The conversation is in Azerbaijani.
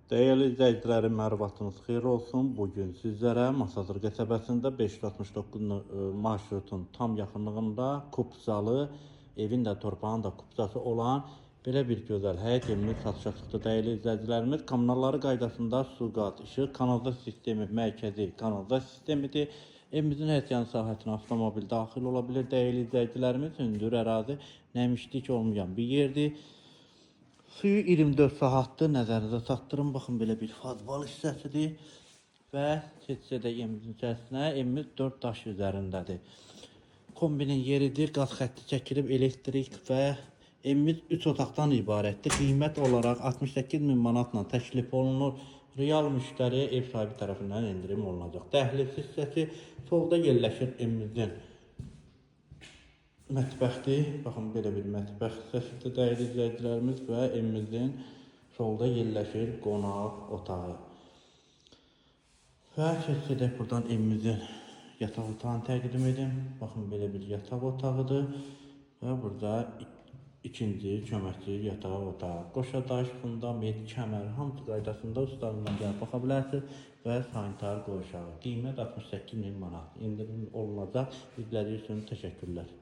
Dəyərli izləyicilərim, hər vaxtınız xeyir olsun. Bu gün sizlərə Masazır qəsəbəsində 569 marşrutun tam yaxınlığında kupçalı, evin də torpağın da kupçası olan belə bir gözəl həyət evimiz satışa çıxdı. Dəyərli izləyicilərimiz, kommunalları qaydasında su, qaz, işıq, kanalizasiya sistemi, mərkəzi kanalizasiya sistemidir. Evimizin həyətyan sahəsinə avtomobil daxil ola bilir. Dəyərli izləyicilərimiz, hündür ərazi, nəmişlik olmayan bir yerdir. Suyu 24 saatdır, nəzərinizə çatdırın. Baxın, belə bir fazbal hissəsidir. Və keçsə də evimizin içərisinə, evimiz 4 daş üzərindədir. Kombinin yeridir, qaz xətti çəkilib, elektrik və evimiz 3 otaqdan ibarətdir. Qiymət olaraq 68 min manatla təklif olunur. Real müştəriyə ev sahibi tərəfindən endirim olunacaq. Dəhliz hissəsi solda yerləşir evimizin mətbəxdir. Baxın, belə bir mətbəx hissəsidir dəyərli izləyicilərimiz və evimizin solda yerləşir qonaq otağı. Və keçsək buradan evimizin yataq otağını təqdim edim. Baxın, belə bir yataq otağıdır və burada ikinci köməkçi yataq otağı. Qoşa daş, fundament, kəmər hamısı qaydasında ustalarından gəlib baxa bilərsiniz və sanitar qovşağı. Qiymət 68 min manat. İndirim olunacaq. İzlədiyiniz üçün təşəkkürlər.